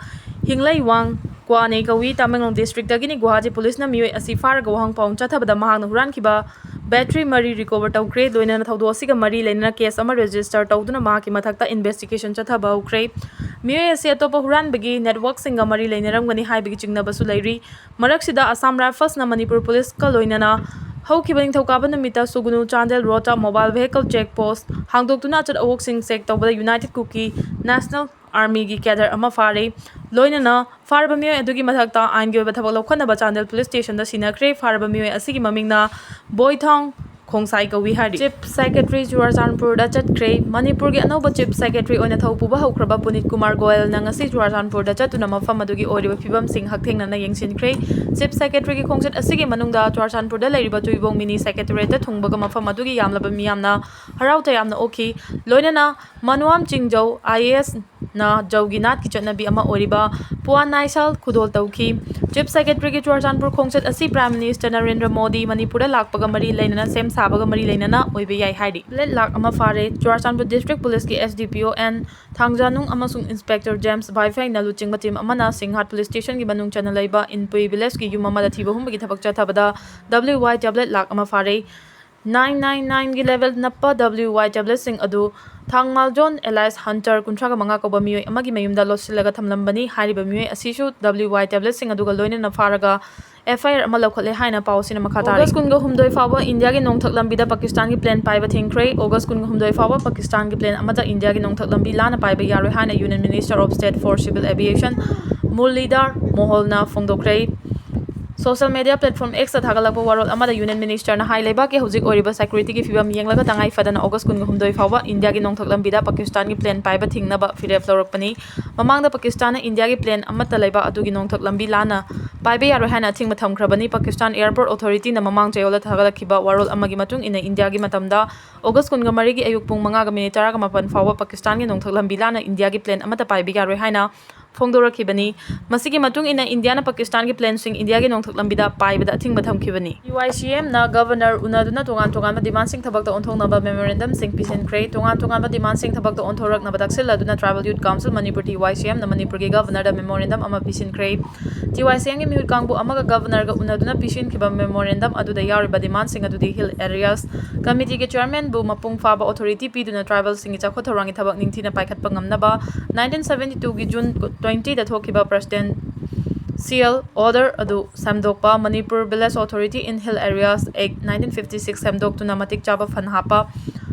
ꯍꯤꯡꯂꯩꯋꯥꯡ ꯀ꯭ꯋꯥꯅꯦ ꯀꯧꯏ꯫ ꯇꯃꯦꯡꯂꯣꯡ district ꯇꯒꯤꯅꯤ꯫ ꯒꯨꯋꯥꯍꯥꯇꯤ police ꯅ ꯃꯤꯑꯣꯏ ꯑꯁꯤ ꯐꯥꯔꯒ ꯋꯥꯍꯪ ꯄꯥꯎ ꯆꯠꯊꯕꯗ ꯃꯍꯥꯛꯅ ꯍꯨꯔꯥꯟꯈꯤꯕ battery ꯃꯔꯤ recover ꯇꯧꯈ꯭ꯔꯦ꯫ ꯂꯣꯏꯅꯅ ꯊꯧꯗꯣꯛ ꯑꯁꯤꯒ ꯃꯔꯤ ꯂꯩꯅꯅ case ꯑꯃ register ꯇꯧꯗꯨꯅ ꯃꯍꯥꯛꯀꯤ ꯃꯊꯛꯇ investigation ꯆꯠꯊꯕ ꯍꯧꯈ꯭ꯔꯦ꯫ ꯃꯤꯑꯣꯏ ꯑꯁꯤ ꯑꯇꯣꯞꯄ ꯍꯨꯔꯥꯟꯕꯒꯤ network ꯁꯤꯡꯒ ꯃꯔꯤ ꯂꯩꯅꯔꯝꯒꯅꯤ ꯍꯥꯏꯕꯒꯤ ꯆꯤꯡꯅꯕꯁꯨ ꯂꯩꯔꯤ꯫ ꯃꯔꯛꯁꯤꯗ Assam Rifles ꯅ ꯃꯅꯤꯄꯨꯔ police ꯀ ꯂꯣꯏꯅꯅ ꯍꯧꯈꯤꯕ ꯅꯤꯡꯊꯧꯀꯥꯕ ꯅꯨꯃꯤꯠꯇ ꯁꯨꯒꯨꯅꯨ ꯆꯥꯟꯗꯦꯜ road ꯇ mobile vehicle check post ꯍꯥꯡꯗꯣꯛꯇꯨꯅ ꯑꯆꯠ ꯑꯋꯣꯛꯁꯤꯡ check ꯇꯧꯕꯗ United Kuki National Army ꯒꯤ cadre ꯑꯃ ꯐꯥꯔꯦ꯫ ꯂꯣꯏꯅꯅ ꯐꯥꯔꯕ ꯃꯤꯑꯣꯏ ꯑꯗꯨꯒꯤ ꯃꯊꯛꯇ ꯑꯥꯏꯟꯒꯤ ꯑꯣꯏꯕ ꯊꯕꯛ ꯂꯧꯈꯠꯅꯕ ꯆꯥꯟꯗꯦꯜ police station ꯗ ꯁꯤꯟꯅꯈ꯭ꯔꯦ꯫ ꯐꯥꯔꯕ ꯃꯤꯑꯣꯏ ꯑꯁꯤꯒꯤ ꯃꯃꯤꯡꯅ ꯕꯣꯏꯊꯥꯡ ꯈꯣꯡꯁꯥꯏ ꯀꯧꯏ ꯍꯥꯏꯔꯤ꯫ ꯆꯤꯐ ꯁꯦꯀ꯭ꯔꯦꯇꯔꯤ ꯆꯨꯔꯥꯆꯥꯟꯄꯨꯔꯗ ꯆꯠꯈ꯭ꯔꯦ꯫ ꯃꯅꯤꯄꯨꯔꯒꯤ ꯑꯅꯧꯕ ꯆꯤꯐ ꯁꯦꯀ꯭ꯔꯦꯇꯔꯤ ꯑꯣꯏꯅ ꯊꯧ ꯄꯨꯕ ꯍꯧꯈ꯭ꯔꯕ ꯄꯨꯅꯤꯠ ꯀꯨꯃꯥꯔ ꯒꯣꯌꯜꯅ ꯉꯁꯤ ꯆꯨꯔꯥꯆꯥꯟꯄꯨꯔꯗ ꯆꯠꯇꯨꯅ ꯃꯐꯝ ꯑꯗꯨꯒꯤ ꯑꯣꯏꯔꯤꯕ ꯐꯤꯕꯝꯁꯤꯡ ꯍꯛꯊꯦꯡꯅꯅ ꯌꯦꯡꯁꯤꯟꯈ꯭ꯔꯦ꯫ ꯆꯤꯐ ꯁꯦꯀ꯭ꯔꯦꯇꯔꯤꯒꯤ ꯈꯣꯡꯆꯠ ꯑꯁꯤꯒꯤ ꯃꯅꯨꯡꯗ ꯆꯨꯔꯥꯆꯥꯟꯄꯨꯔꯗ ꯂꯩꯔꯤꯕ ꯇꯨꯏꯕꯣꯡ ꯃꯤꯅꯤ ꯁꯦꯀ꯭ꯔꯦꯇꯔꯤꯌꯦꯠꯇ ꯊꯨꯡꯕꯒ ꯃꯐꯝ ꯑꯗꯨꯒꯤ ꯌꯥꯝꯂꯕ ꯃꯤꯌꯥꯝꯅ ꯍꯔꯥꯎ ꯇꯌꯥꯝꯅ ꯑꯣꯛꯈꯤ꯫ ꯂꯣꯏꯅꯅ ꯃꯅꯨꯑꯥꯝ ꯆꯤꯡꯖꯧ, ꯑꯥꯏ ꯑꯦ ꯑꯦꯁ, ꯅ ꯖꯧꯒꯤ ꯅꯥꯠꯀꯤ ꯆꯠꯅꯕꯤ ꯑꯃ ꯑꯣꯏꯔꯤꯕ ꯄꯨꯋꯥ ꯅꯥꯏꯁꯥꯜ ꯈꯨꯗꯣꯜ ꯇꯧꯈꯤ꯫ ꯆꯤꯐ ꯁꯦꯀ꯭ꯔꯦꯇꯔꯤꯒꯤ ꯆꯨꯔꯥꯆꯥꯟꯄꯨꯔ ꯈꯣꯡꯆꯠ ꯑꯁꯤ ꯄ꯭ꯔꯥꯏꯝ ꯃꯤꯅꯤꯁꯇꯔ ꯅꯔꯦꯟꯗ꯭ꯔ ꯃꯣꯗꯤ ꯃꯅꯤꯄꯨꯔꯗ ꯂꯥꯛꯄꯒ ꯃꯔꯤ ꯂꯩꯅꯅ, ꯁꯦꯝ ꯁꯥꯕꯒ ꯃꯔꯤ ꯂꯩꯅꯅ ꯑꯣꯏꯕ ꯌꯥꯏ ꯍꯥꯏꯔꯤ꯫ ꯂꯦꯠ ꯂꯥꯛ ꯑꯃ ꯐꯥꯔꯦ꯫ ꯆꯨꯔꯥꯆꯥꯟꯄꯨꯔ ꯗꯤꯁꯇ꯭ꯔꯤꯛ ꯄꯨꯂꯤꯁꯀꯤ ꯑꯦꯁ ꯗꯤ ꯄꯤ ꯑꯣ ꯑꯦꯟ ꯊꯥꯡꯖꯥꯅꯨꯡ ꯑꯃꯁꯨꯡ ꯏꯟꯁꯄꯦꯛꯇꯔ ꯖꯦꯝꯁ ꯚꯥꯏꯐꯩꯅ ꯂꯨꯆꯤꯡꯕ ꯇꯤꯝ ꯑꯃꯅ ꯁꯤꯡꯍꯥꯠ ꯄꯨꯂꯤꯁ ꯁ꯭ꯇꯦꯁꯟꯒꯤ ꯃꯅꯨꯡ ꯆꯟꯅ ꯂꯩꯕ ꯏꯟꯄꯨꯏ ꯚꯤꯂꯦꯖꯀꯤ ꯌꯨꯝ ꯑꯃꯗ ꯊꯤꯕ ꯍꯨꯝꯕꯒꯤ ꯊꯕꯛ ꯆꯠꯊꯕꯗ ꯗꯕ꯭ꯂꯤꯎ ꯋꯥꯏ ꯇꯦꯕ꯭ꯂꯦꯠ ꯂꯥꯛ ꯑꯃ ꯐꯥꯔꯦ꯫ ꯅꯥꯏꯟ ꯅꯥꯏꯟ ꯅꯥꯏꯟꯒꯤ ꯂꯦꯕꯦꯜ ꯅꯞꯄ ꯗꯕ꯭ꯂꯤꯎ ꯋꯥꯏ ꯇꯦꯕ꯭ꯂꯦꯠꯁꯤꯡ ꯑꯗꯨ ꯊꯥꯡꯃꯥꯜ ꯖꯣꯟ ꯑꯦꯂꯥꯏꯁ ꯍꯟꯇꯔ, ꯀꯨꯟꯊ꯭ꯔꯥꯒ ꯃꯉꯥ ꯀꯧꯕ ꯃꯤꯑꯣꯏ ꯑꯃꯒꯤ ꯃꯌꯨꯝꯗ ꯂꯣꯠꯁꯤꯜꯂꯒ ꯊꯝꯂꯝꯕꯅꯤ꯫ ꯍꯥꯏꯔꯤꯕ ꯃꯤꯑꯣꯏ ꯑꯁꯤꯁꯨ ꯗꯕ꯭ꯂꯤꯎ ꯋꯥꯏ ꯇꯦꯕ꯭ꯂꯦꯠꯁꯤꯡ ꯑꯗꯨꯒ ꯂꯣꯏꯅꯅ ꯐꯥꯔꯒ ꯑꯦꯐ ꯑꯥꯏ ꯑꯥꯔ ꯑꯃ ꯂꯧꯈꯠꯂꯦ ꯍꯥꯏꯅ ꯄꯥꯎ ꯑꯁꯤꯅ ꯃꯈꯥ ꯇꯥꯔꯤ꯫ ꯑꯣꯒꯁ ꯀꯨꯟꯒ ꯍꯨꯝꯗꯣꯏ ꯐꯥꯎꯕ ꯏꯟꯗꯤꯌꯥꯒꯤ ꯅꯣꯡꯊꯛ ꯂꯝꯕꯤꯗ ꯄꯥꯀꯤꯁꯇꯥꯟꯒꯤ ꯄ꯭ꯂꯦꯟ ꯄꯥꯏꯕ ꯊꯤꯡꯈ꯭ꯔꯦ꯫ ꯑꯣꯒꯁ ꯀꯨꯟꯒ ꯍꯨꯝꯗꯣꯏ ꯐꯥꯎꯕ ꯄꯥꯀꯤꯁꯇꯥꯟꯒꯤ ꯄ꯭ꯂꯦꯟ ꯑꯃꯠꯇ ꯏꯟꯗꯤꯌꯥꯒꯤ ꯅꯣꯡꯊꯛ ꯂꯝꯕꯤ ꯂꯥꯟꯅ ꯄꯥꯏꯕ ꯌꯥꯔꯣꯏ ꯍꯥꯏꯅ Union Minister of State for Civil Aviation Murlidhar ꯃꯣꯍꯣꯜꯅ ꯐꯣꯡꯗꯣꯛꯈ꯭ꯔꯦ꯫ ꯁꯣꯁꯤꯌꯦꯜ ꯃꯤꯗꯤꯌꯥ ꯄ꯭ꯂꯦꯠꯐꯣꯔꯝ ꯑꯦꯛꯁꯇ ꯊꯥꯒꯠꯂꯛꯄ ꯋꯥꯔꯣꯜ ꯑꯃꯗ ꯌꯨꯅꯤꯌꯟ ꯃꯤꯅꯤꯁꯇꯔꯅ ꯍꯥꯏ, ꯂꯩꯕꯥꯛꯀꯤ ꯍꯧꯖꯤꯛ ꯑꯣꯏꯔꯤꯕ ꯁꯦꯀ꯭ꯌꯨꯔꯤꯇꯤꯒꯤ ꯐꯤꯕꯝ ꯌꯦꯡꯂꯒ ꯇꯉꯥꯏ ꯐꯗꯅ ꯑꯣꯒꯁ ꯀꯨꯟꯒ ꯍꯨꯝꯗꯣꯏ ꯐꯥꯎꯕ ꯏꯟꯗꯤꯌꯥꯒꯤ ꯅꯣꯡꯊꯛ ꯂꯝꯕꯤꯗ ꯄꯥꯀꯤꯁꯇꯥꯟꯒꯤ ꯄ꯭ꯂꯦꯟ ꯄꯥꯏꯕ ꯊꯤꯡꯅꯕ ꯐꯤꯔꯦꯞ ꯂꯧꯔꯛꯄꯅꯤ꯫ ꯃꯃꯥꯡꯗ ꯄꯥꯀꯤꯁꯇꯥꯟꯅ ꯏꯟꯗꯤꯌꯥꯒꯤ ꯄ꯭ꯂꯦꯟ ꯑꯃꯠꯇ ꯂꯩꯕꯥꯛ ꯑꯗꯨꯒꯤ ꯅꯣꯡꯊꯛ ꯂꯝꯕꯤ ꯂꯥꯟꯅ ꯄꯥꯏꯕ ꯌꯥꯔꯣꯏ ꯍꯥꯏꯅ ꯑꯊꯤꯡꯕ ꯊꯝꯈ꯭ꯔꯕꯅꯤ꯫ ꯄꯥꯀꯤꯁꯇꯥꯟ ꯑꯦꯌꯔꯄꯣꯔꯠ ꯑꯣꯊꯣꯔꯤꯇꯤꯅ ꯃꯃꯥꯡ ꯆꯌꯣꯜꯗ ꯊꯥꯒꯠꯂꯛꯈꯤꯕ ꯋꯥꯔꯣꯜ ꯑꯃꯒꯤ ꯃꯇꯨꯡ ꯏꯟꯅ ꯏꯟꯗꯤꯌꯥꯒꯤ ꯃꯇꯝꯗ ꯑꯣꯒꯁ ꯀꯨꯟꯒ ꯃꯔꯤꯒꯤ ꯑꯌꯨꯛ ꯄꯨꯡ ꯃꯉꯥꯒ ꯃꯤꯅꯤꯠ ꯇꯔꯥꯒ ꯃꯥꯄꯟ ꯐꯥꯎꯕ ꯄꯥꯀꯤꯁꯇꯥꯟꯒꯤ ꯅꯣꯡꯊꯛ ꯂꯝꯕꯤ ꯂꯥꯟꯅ ꯏꯟꯗꯤꯌꯥꯒꯤ ꯄ꯭ꯂꯦꯟ ꯑꯃꯠꯇ ꯄꯥꯏꯕ ꯌꯥꯔꯣꯏ ꯍꯥꯏꯅ ꯐꯣꯡꯗꯣꯔꯛꯈꯤꯕꯅꯤ꯫ ꯃꯁꯤꯒꯤ ꯃꯇꯨꯡ ꯏꯟꯅ ꯏꯟꯗꯤꯌꯥꯅ ꯄꯥꯀꯤꯁꯇꯥꯟꯒꯤ ꯄ꯭ꯂꯦꯟꯁꯤꯡ ꯏꯟꯗꯤꯌꯥꯒꯤ ꯅꯣꯡꯊꯛ ꯂꯝꯕꯤꯗ ꯄꯥꯏꯕꯗ ꯑꯊꯤꯡꯕ ꯊꯝꯈꯤꯕꯅꯤ꯫ ꯇꯤ ꯋꯥꯏ ꯁꯤ ꯑꯦꯝꯅ ꯒꯕꯔꯅꯔ ꯎꯅꯗꯨꯅ ꯇꯣꯉꯥꯟ ꯇꯣꯉꯥꯟꯕ ꯗꯤꯃꯥꯟꯁꯤꯡ ꯊꯕꯛꯇ ꯑꯣꯟꯊꯣꯛꯅꯕ ꯃꯦꯃꯣꯔꯦꯟꯗꯝꯁꯤꯡ ꯄꯤꯁꯤꯟꯈ꯭ꯔꯦ꯫ ꯇꯣꯉꯥꯟ ꯇꯣꯉꯥꯟꯕ ꯗꯤꯃꯥꯟꯁꯤꯡ ꯊꯕꯛꯇ ꯑꯣꯟꯊꯣꯔꯛꯅꯕ ꯇꯛꯁꯤꯜꯂꯗꯨꯅ Tribal Youth Council Manipur, T Y C ꯑꯦꯝꯅ ꯃꯅꯤꯄꯨꯔꯒꯤ ꯒꯕꯔꯅꯔꯗ ꯃꯦꯃꯣꯔꯦꯟꯗꯝ ꯑꯃ ꯄꯤꯁꯤꯟꯈ꯭ꯔꯦ꯫ ꯇꯤ ꯋꯥꯏ ꯁꯤ ꯑꯦꯝꯒꯤ ꯃꯤꯍꯨꯠ ꯀꯥꯡꯕꯨ ꯑꯃꯒ ꯒꯕꯔꯅꯔꯒ ꯎꯅꯗꯨꯅ ꯄꯤꯁꯤꯟꯈꯤꯕ ꯃꯦꯃꯣꯔꯦꯟꯗꯝ ꯑꯗꯨꯗ ꯌꯥꯎꯔꯤꯕ ꯗꯤꯃꯥꯟꯁꯤꯡ ꯑꯗꯨꯗꯤ ꯍꯤꯜ ꯑꯦꯔꯤꯌꯥꯁ ꯀꯃꯤꯇꯤꯒꯤ ꯆꯤꯌꯔꯃꯦꯟꯕꯨ ꯃꯄꯨꯡ ꯐꯥꯕ ꯑꯣꯊꯣꯔꯤꯇꯤ ꯄꯤꯗꯨꯅ ꯇ꯭ꯔꯥꯏꯕꯦꯜꯁꯤꯡꯒꯤ ꯆꯥꯎꯈꯠ ꯊꯧꯔꯥꯡꯒꯤ ꯊꯕꯛ ꯅꯤꯡꯊꯤꯅ ꯄꯥꯏꯈꯠꯄ ꯉꯝꯅꯕ, ꯅꯥꯏꯟꯇꯤꯟ ꯁꯚꯦꯟꯇꯤ ꯇꯨꯒꯤ ꯖꯨꯟ ꯇ꯭ꯋꯦꯟꯇꯤꯗ ꯊꯣꯛꯈꯤꯕ Presidential Order ꯑꯗꯨ ꯁꯦꯝꯗꯣꯛꯄ, Manipur Village Authority in Hill Areas Act nineteen fifty six ꯁꯦꯝꯗꯣꯛꯇꯨꯅ ꯃꯇꯤꯛ ꯆꯥꯕ ꯐꯟ ꯍꯥꯞꯄ,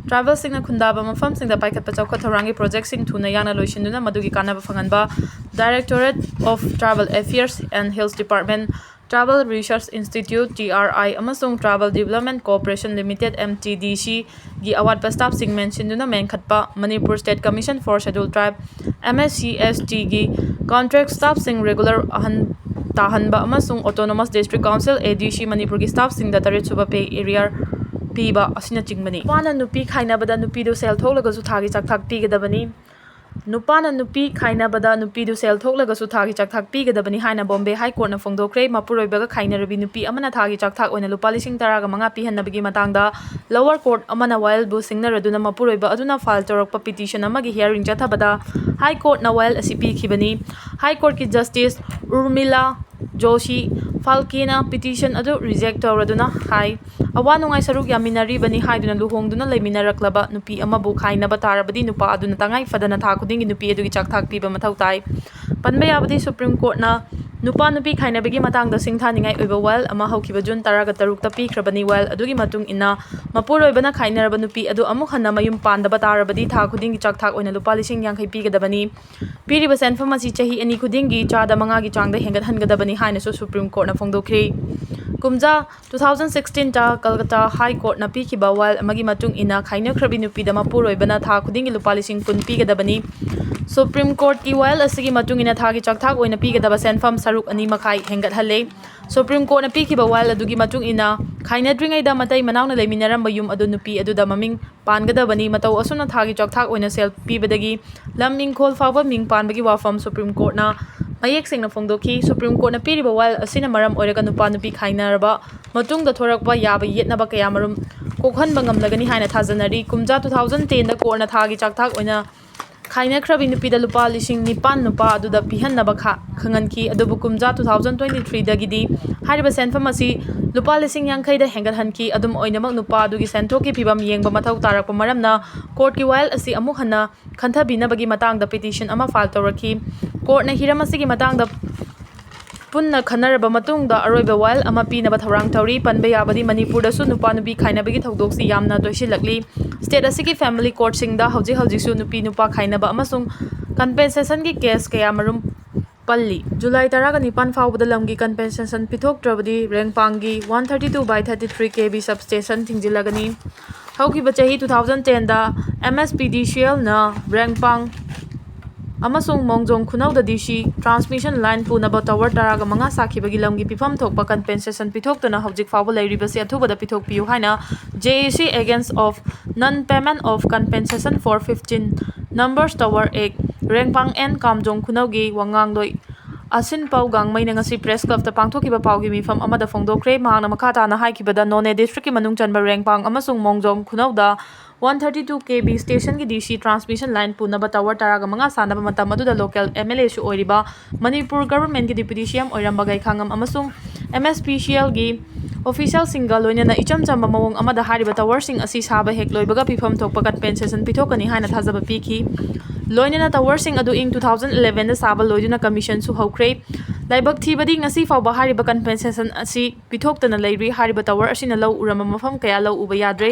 ꯇ꯭ꯔꯥꯏꯕꯦꯜꯁꯤꯡꯅ ꯈꯨꯟꯗꯥꯕ ꯃꯐꯝꯁꯤꯡꯗ ꯄꯥꯏꯈꯠꯄ ꯆꯥꯎꯈꯠ ꯊꯧꯔꯥꯡꯒꯤ ꯄ꯭ꯔꯣꯖꯦꯛꯁꯤꯡ ꯊꯨꯅ ꯌꯥꯡꯅ ꯂꯣꯏꯁꯤꯟꯗꯨꯅ ꯃꯗꯨꯒꯤ ꯀꯥꯟꯅꯕ ꯐꯪꯍꯟꯕ, Directorate of Tribal Affairs and Hills Department Tribal Research Institute, T R I, ꯑꯃꯁꯨꯡ Tribal Development Corporation Limited, M T D C, ꯒꯤ ꯑꯋꯥꯠꯄ staffꯁꯤꯡ ꯃꯦꯟꯁꯤꯟꯗꯨꯅ ꯃꯦꯟꯈꯠꯄ꯫ Manipur State Commission for Scheduled Tribe, M S C S T, ꯒꯤ contract staffꯁꯤꯡ regular ꯑꯍꯟ ꯇꯥꯍꯟꯕ ꯑꯃꯁꯨꯡ Autonomous District Council, A D C, ꯃꯅꯤꯄꯨꯔꯒꯤ staffꯁꯤꯡꯗ ꯇꯔꯦꯠꯁꯨꯕ pay arrear ꯄꯤꯕ ꯑꯁꯤꯅꯆꯤꯡꯕꯅꯤ꯫ ꯅꯨꯄꯥꯅ ꯅꯨꯄꯤ ꯈꯥꯏꯅꯕꯗ ꯅꯨꯄꯤꯗꯨ ꯁꯦꯜ ꯊꯣꯛꯂꯒꯁꯨ ꯊꯥꯒꯤ ꯆꯥꯛꯊꯥꯛ ꯄꯤꯒꯗꯕꯅꯤ꯫ ꯅꯨꯄꯥꯅ ꯅꯨꯄꯤ ꯈꯥꯏꯅꯕꯗ ꯅꯨꯄꯤꯗꯨ ꯁꯦꯜ ꯊꯣꯛꯂꯒꯁꯨ ꯊꯥꯒꯤ ꯆꯥꯛꯊꯥꯛ ꯄꯤꯒꯗꯕꯅꯤ ꯍꯥꯏꯅ ꯕꯣꯝꯕꯦ ꯍꯥꯏ ꯀꯣꯔꯠꯅ ꯐꯣꯡꯗꯣꯛꯈ꯭ꯔꯦ꯫ ꯃꯄꯨꯔꯣꯏꯕꯒ ꯈꯥꯏꯅꯔꯕꯤ ꯅꯨꯄꯤ ꯑꯃꯅ ꯊꯥꯒꯤ ꯆꯥꯛꯊꯥꯛ ꯑꯣꯏꯅ ꯂꯨꯄꯥ ꯂꯤꯁꯤꯡ ꯇꯔꯥꯒ ꯃꯉꯥ ꯄꯤꯍꯟꯅꯕꯒꯤ ꯃꯇꯥꯡꯗ lower court ꯑꯃꯅ ꯋꯥꯌꯦꯜꯕꯨ ꯁꯤꯡꯅꯔꯗꯨꯅ ꯃꯄꯨꯔꯣꯏꯕ ꯑꯗꯨꯅ file ꯇꯧꯔꯛꯄ petition ꯑꯃꯒꯤ hearing ꯆꯠꯊꯕꯗ ꯍꯥꯏ ꯀꯣꯔꯠꯅ ꯋꯥꯌꯦꯜ ꯑꯁꯤ ꯄꯤꯈꯤꯕꯅꯤ꯫ ꯍꯥꯏ ꯀꯣꯔꯠꯀꯤ Justice ꯎꯔꯃꯤꯂꯥ ꯖꯣꯁꯤ ꯐꯥꯜꯀꯦꯅ petition ꯑꯗꯨ reject ꯇꯧꯔꯗꯨꯅ ꯍꯥꯏ, ꯑꯋꯥ ꯅꯨꯡꯉꯥꯏ ꯁꯔꯨꯛ ꯌꯥꯃꯤꯟꯅꯔꯤꯕꯅꯤ ꯍꯥꯏꯗꯨꯅ ꯂꯨꯍꯣꯡꯗꯨꯅ ꯂꯩꯃꯤꯟꯅꯔꯛꯂꯕ ꯅꯨꯄꯤ ꯑꯃꯕꯨ ꯈꯥꯏꯅꯕ ꯇꯥꯔꯕꯗꯤ ꯅꯨꯄꯥ ꯑꯗꯨꯅ ꯇꯉꯥꯏ ꯐꯗꯅ ꯊꯥ ꯈꯨꯗꯤꯡꯒꯤ ꯅꯨꯄꯤ ꯑꯗꯨꯒꯤ ꯆꯥꯛꯊꯥꯛ ꯄꯤꯕ ꯃꯊꯧ ꯇꯥꯏ꯫ ꯄꯟꯕ ꯌꯥꯕꯗꯤ, Supreme Courtꯅ ꯅꯨꯄꯥ ꯅꯨꯄꯤ ꯈꯥꯏꯅꯕꯒꯤ ꯃꯇꯥꯡꯗ ꯁꯤꯡꯊꯥꯅꯤꯡꯉꯥꯏ ꯑꯣꯏꯕ ꯋꯥꯌꯦꯜ ꯑꯃ ꯍꯧꯈꯤꯕ ꯖꯨꯟ ꯇꯔꯥꯒ ꯇꯔꯨꯛꯇ ꯄꯤꯈ꯭ꯔꯕꯅꯤ꯫ ꯋꯥꯌꯦꯜ ꯑꯗꯨꯒꯤ ꯃꯇꯨꯡ ꯏꯟꯅ, ꯃꯄꯨꯔꯣꯏꯕꯅ ꯈꯥꯏꯅꯔꯕ ꯅꯨꯄꯤ ꯑꯗꯨ ꯑꯃꯨꯛ ꯍꯟꯅ ꯃꯌꯨꯝ ꯄꯥꯟꯗꯕ ꯇꯥꯔꯕꯗꯤ ꯊꯥ ꯈꯨꯗꯤꯡꯒꯤ ꯆꯥꯛꯊꯥꯛ ꯑꯣꯏꯅ ꯂꯨꯄꯥ ꯂꯤꯁꯤꯡ ꯌꯥꯡꯈꯩ ꯄꯤꯒꯗꯕꯅꯤ꯫ ꯄꯤꯔꯤꯕ ꯁꯦꯟꯐꯝ ꯑꯁꯤ ꯆꯍꯤ ꯑꯅꯤ ꯈꯨꯗꯤꯡꯒꯤ ꯆꯥꯗ ꯃꯉꯥꯒꯤ ꯆꯥꯡꯗ ꯍꯦꯟꯒꯠꯍꯟꯒꯗꯕꯅꯤ ꯍꯥꯏꯅꯁꯨ Supreme Courtꯅ ꯐꯣꯡꯗꯣꯛꯈ꯭ꯔꯤ꯫ ꯀꯨꯝꯖꯥ two thousand sixteen ꯇ ꯀꯜꯀꯇꯥ ꯍꯥꯏ ꯀꯣꯔꯠꯅ ꯄꯤꯈꯤꯕ ꯋꯥꯌꯦꯜ ꯑꯃꯒꯤ ꯃꯇꯨꯡ ꯏꯟꯅ, ꯈꯥꯏꯅꯈ꯭ꯔꯕꯤ ꯅꯨꯄꯤꯗ ꯃꯄꯨꯔꯣꯏꯕꯅ ꯊꯥ ꯈꯨꯗꯤꯡꯒꯤ ꯂꯨꯄꯥ ꯂꯤꯁꯤꯡ ꯀꯨꯟ ꯄꯤꯒꯗꯕꯅꯤ꯫ Supreme Courtꯀꯤ ꯋꯥꯌꯦꯜ ꯑꯁꯤꯒꯤ ꯃꯇꯨꯡ ꯏꯟꯅ, ꯊꯥꯒꯤ ꯆꯥꯛꯊꯥꯛ ꯑꯣꯏꯅ ꯄꯤꯒꯗꯕ ꯁꯦꯟꯐꯝ ꯁꯔꯨꯛ ꯑꯅꯤ ꯃꯈꯥꯏ ꯍꯦꯟꯒꯠꯍꯜꯂꯦ꯫ Supreme Courtꯅ ꯄꯤꯈꯤꯕ ꯋꯥꯌꯦꯜ ꯑꯗꯨꯒꯤ ꯃꯇꯨꯡ ꯏꯟꯅ, ꯈꯥꯏꯅꯗ꯭ꯔꯤꯉꯩꯗ ꯃꯇꯩ ꯃꯅꯥꯎꯅ ꯂꯩꯃꯤꯟꯅꯔꯝꯕ ꯌꯨꯝ ꯑꯗꯨ ꯅꯨꯄꯤ ꯑꯗꯨꯗ ꯃꯃꯤꯡ ꯄꯥꯟꯒꯗꯕꯅꯤ꯫ ꯃꯇꯧ ꯑꯁꯨꯝꯅ ꯊꯥꯒꯤ ꯆꯥꯛꯊꯥꯛ ꯑꯣꯏꯅ ꯁꯦꯜ ꯄꯤꯕꯗꯒꯤ ꯂꯝ ꯏꯪꯈꯣꯜ ꯐꯥꯎꯕ ꯃꯤꯡ ꯄꯥꯟꯕꯒꯤ ꯋꯥꯐꯝ Supreme Courtꯅ ꯃꯌꯦꯛ ꯁꯦꯡꯅ ꯐꯣꯡꯗꯣꯛꯈꯤ꯫ Supreme Courtꯅ ꯄꯤꯔꯤꯕ ꯋꯥꯌꯦꯜ ꯑꯁꯤꯅ ꯃꯔꯝ ꯑꯣꯏꯔꯒ ꯅꯨꯄꯥ ꯅꯨꯄꯤ ꯈꯥꯏꯅꯔꯕ ꯃꯇꯨꯡꯗ ꯊꯣꯔꯛꯄ ꯌꯥꯕ ꯌꯦꯠꯅꯕ ꯀꯌꯥꯃꯔꯨꯝ ꯀꯣꯛꯍꯟꯕ ꯉꯝꯂꯒꯅꯤ ꯍꯥꯏꯅ ꯊꯥꯖꯅꯔꯤ꯫ ꯀꯨꯝꯖꯥ two thousand ten ꯗ ꯀꯣꯔꯠꯅ ꯊꯥꯒꯤ ꯆꯥꯛꯊꯥꯛ ꯑꯣꯏꯅ ꯈꯥꯏꯅꯈ꯭ꯔꯕꯤ ꯅꯨꯄꯤꯗ ꯂꯨꯄꯥ ꯂꯤꯁꯤꯡ ꯅꯤꯄꯥꯟ ꯅꯨꯄꯥ ꯑꯗꯨꯗ ꯄꯤꯍꯟꯅꯕ ꯈꯥ-, ꯈꯪꯍꯟꯈꯤ꯫ ꯑꯗꯨꯕꯨ ꯀꯨꯝꯖꯥ two thousand twenty three ꯗꯒꯤꯗꯤ ꯍꯥꯏꯔꯤꯕ ꯁꯦꯟꯐꯝ ꯑꯁꯤ ꯂꯨꯄꯥ ꯂꯤꯁꯤꯡ ꯌꯥꯡꯈꯩꯗ ꯍꯦꯟꯒꯠꯍꯟꯈꯤ꯫ ꯑꯗꯨꯝ ꯑꯣꯏꯅꯃꯛ, ꯅꯨꯄꯥ ꯑꯗꯨꯒꯤ ꯁꯦꯟꯊꯣꯛꯀꯤ ꯐꯤꯕꯝ ꯌꯦꯡꯕ ꯃꯊꯧ ꯇꯥꯔꯛꯄ ꯃꯔꯝꯅ ꯀꯣꯔꯠꯀꯤ ꯋꯥꯌꯦꯜ ꯑꯁꯤ ꯑꯃꯨꯛ ꯍꯟꯅ ꯈꯟꯊꯕꯤꯅꯕꯒꯤ ꯃꯇꯥꯡꯗ petition ꯑꯃ file ꯇꯧꯔꯛꯈꯤ꯫ ꯀꯣꯔꯠꯅ ꯍꯤꯔꯝ ꯑꯁꯤꯒꯤ ꯃꯇꯥꯡꯗ ꯄꯨꯟꯅ ꯈꯟꯅꯔꯕ ꯃꯇꯨꯡꯗ ꯑꯔꯣꯏꯕ ꯋꯥꯌꯦꯜ ꯑꯃ ꯄꯤꯅꯕ ꯊꯧꯔꯥꯡ ꯇꯧꯔꯤ꯫ ꯄꯟꯕ ꯌꯥꯕꯗꯤ, ꯃꯅꯤꯄꯨꯔꯗꯁꯨ ꯅꯨꯄꯥ ꯅꯨꯄꯤ ꯈꯥꯏꯅꯕꯒꯤ ꯊꯧꯗꯣꯛꯁꯤ ꯌꯥꯝꯅ ꯇꯣꯏꯁꯤꯜꯂꯛꯂꯤ꯫ State ꯑꯁꯤꯒꯤ family courtꯁꯤꯡꯗ ꯍꯧꯖꯤꯛ ꯍꯧꯖꯤꯛꯁꯨ ꯅꯨꯄꯤ ꯅꯨꯄꯥ ꯈꯥꯏꯅꯕ ꯑꯃꯁꯨꯡ compensationꯒꯤ case ꯀꯌꯥꯃꯔꯨꯝ ꯄꯜꯂꯤ꯫ ꯖꯨꯂꯥꯏ ꯇꯔꯥꯒ ꯅꯤꯄꯥꯟ ꯐꯥꯎꯕꯗ ꯂꯝꯒꯤ ꯀꯝꯄꯦꯟꯁꯦꯁꯟ ꯄꯤꯊꯣꯛꯇ꯭ꯔꯕꯗꯤ ꯔꯦꯡꯄꯥꯡꯒꯤ ꯋꯥꯟ ꯊꯥꯔꯇꯤ ꯇꯨ ꯕꯥꯏ ꯊꯥꯔꯇꯤ ꯊ꯭ꯔꯤ ꯀꯦ ꯕꯤ ꯁꯕꯁ꯭ꯇꯦꯁꯟ ꯊꯤꯡꯖꯤꯜꯂꯒꯅꯤ꯫ ꯍꯧꯈꯤꯕ ꯆꯍꯤ ꯇꯨ ꯊꯥꯎꯖꯟ ꯇꯦꯟꯗ ꯑꯦꯝ ꯑꯦꯁ ꯄꯤ ꯗꯤ ꯁꯤ ꯑꯦꯜꯅ ꯔꯦꯡꯄꯥꯡ ꯑꯃꯁꯨꯡ ꯃꯣꯡꯖꯣꯡ ꯈꯨꯅꯧꯗ ꯗꯤ ꯁꯤ ꯇ꯭ꯔꯥꯟꯁꯃꯤꯁꯟ ꯂꯥꯏꯟ ꯄꯨꯅꯕ ꯇꯋꯔ ꯇꯔꯥꯒ ꯃꯉꯥ ꯁꯥꯈꯤꯕꯒꯤ ꯂꯝꯒꯤ ꯄꯤꯐꯝ ꯊꯣꯛꯄ ꯀꯝꯄꯦꯟꯁꯦꯁꯟ ꯄꯤꯊꯣꯛꯇꯨꯅ ꯍꯧꯖꯤꯛ ꯐꯥꯎꯕ ꯂꯩꯔꯤꯕꯁꯤ ꯑꯊꯨꯕꯗ ꯄꯤꯊꯣꯛꯄꯤꯌꯨ ꯍꯥꯏꯅ J A C Against of Non Payment of Compensation for fifteen Numbers Tower Act Rengpang N Kamjong ꯈꯨꯅꯧꯒꯤ ꯋꯥꯉꯥꯡꯂꯣꯏ ꯑꯁꯤꯟꯄꯧ ꯒꯥꯡꯃꯩꯅ ꯉꯁꯤ ꯄ꯭ꯔꯦꯁ ꯀ꯭ꯂꯕꯇ ꯄꯥꯡꯊꯣꯛꯈꯤꯕ ꯄꯥꯎꯒꯤ ꯃꯤꯐꯝ ꯑꯃꯗ ꯐꯣꯡꯗꯣꯛꯈ꯭ꯔꯦ꯫ ꯃꯍꯥꯛꯅ ꯃꯈꯥ ꯇꯥꯅ ꯍꯥꯏꯈꯤꯕꯗ, ꯅꯣꯅꯦ ꯗꯤꯁꯇ꯭ꯔꯤꯛꯀꯤ ꯃꯅꯨꯡ ꯆꯟꯕ ꯔꯦꯡꯄꯥꯡ ꯑꯃꯁꯨꯡ ꯃꯣꯡꯖꯣꯡ ꯈꯨꯅꯧꯗ ꯋꯥꯟ ꯊꯥꯔꯇꯤ ꯇꯨ ꯀꯦ ꯕꯤ ꯁ꯭ꯇꯦꯁꯟꯒꯤ ꯗꯤ ꯁꯤ ꯇ꯭ꯔꯥꯟꯁꯃꯤꯁꯟ ꯂꯥꯏꯟ ꯄꯨꯅꯕ ꯇꯋꯔ ꯇꯔꯥꯒ ꯃꯉꯥ ꯁꯥꯅꯕ ꯃꯇꯝ ꯑꯗꯨꯗ ꯂꯣꯀꯦꯜ ꯑꯦꯝ ꯑꯦꯜ ꯑꯦꯁꯨ ꯑꯣꯏꯔꯤꯕ ꯃꯅꯤꯄꯨꯔ ꯒꯚꯔꯟꯃꯦꯟꯠꯀꯤ ꯗꯤꯄ꯭ꯌꯨꯇꯤ ꯁꯤ ꯑꯦꯝ ꯑꯣꯏꯔꯝꯕ ꯒꯥꯏꯈꯥꯉꯝ ꯑꯃꯁꯨꯡ ꯑꯦꯝ ꯑꯦꯁ ꯄꯤ ꯁꯤ ꯑꯦꯜꯒꯤ ꯑꯣꯐꯤꯁꯤꯌꯦꯜꯁꯤꯡꯒ ꯂꯣꯏꯅꯅ ꯏꯆꯝ ꯆꯝꯕ ꯃꯑꯣꯡ ꯑꯃꯗ ꯍꯥꯏꯔꯤꯕ ꯇꯋꯔꯁꯤꯡ ꯑꯁꯤ ꯁꯥꯕ ꯍꯦꯛ ꯂꯣꯏꯕꯒ ꯄꯤꯐꯝ ꯊꯣꯛꯄ ꯀꯝꯄꯦꯟꯁꯦꯁꯟ ꯄꯤꯊꯣꯛꯀꯅꯤ ꯍꯥꯏꯅ ꯊꯥꯖꯕ ꯄꯤꯈꯤ꯫ ꯂꯣꯏꯅꯅ ꯇꯋꯔꯁꯤꯡ ꯑꯗꯨ ꯏꯪ ꯇꯨ ꯊꯥꯎꯖꯟ ꯏꯂꯦꯚꯦꯟꯗ ꯁꯥꯕ ꯂꯣꯏꯗꯨꯅ ꯀꯃꯤꯁꯟꯁꯨ ꯍꯧꯈ꯭ꯔꯦ꯫ ꯂꯥꯏꯕꯛ ꯊꯤꯕꯗꯤ ꯉꯁꯤ ꯐꯥꯎꯕ ꯍꯥꯏꯔꯤꯕ ꯀꯝꯄꯦꯟꯁꯦꯁꯟ ꯑꯁꯤ ꯄꯤꯊꯣꯛꯇꯅ ꯂꯩꯔꯤ꯫ ꯍꯥꯏꯔꯤꯕ ꯇꯋꯔ ꯑꯁꯤꯅ ꯂꯧ ꯎꯔꯝꯕ ꯃꯐꯝ ꯀꯌꯥ ꯂꯧ ꯎꯕ ꯌꯥꯗ꯭ꯔꯦ,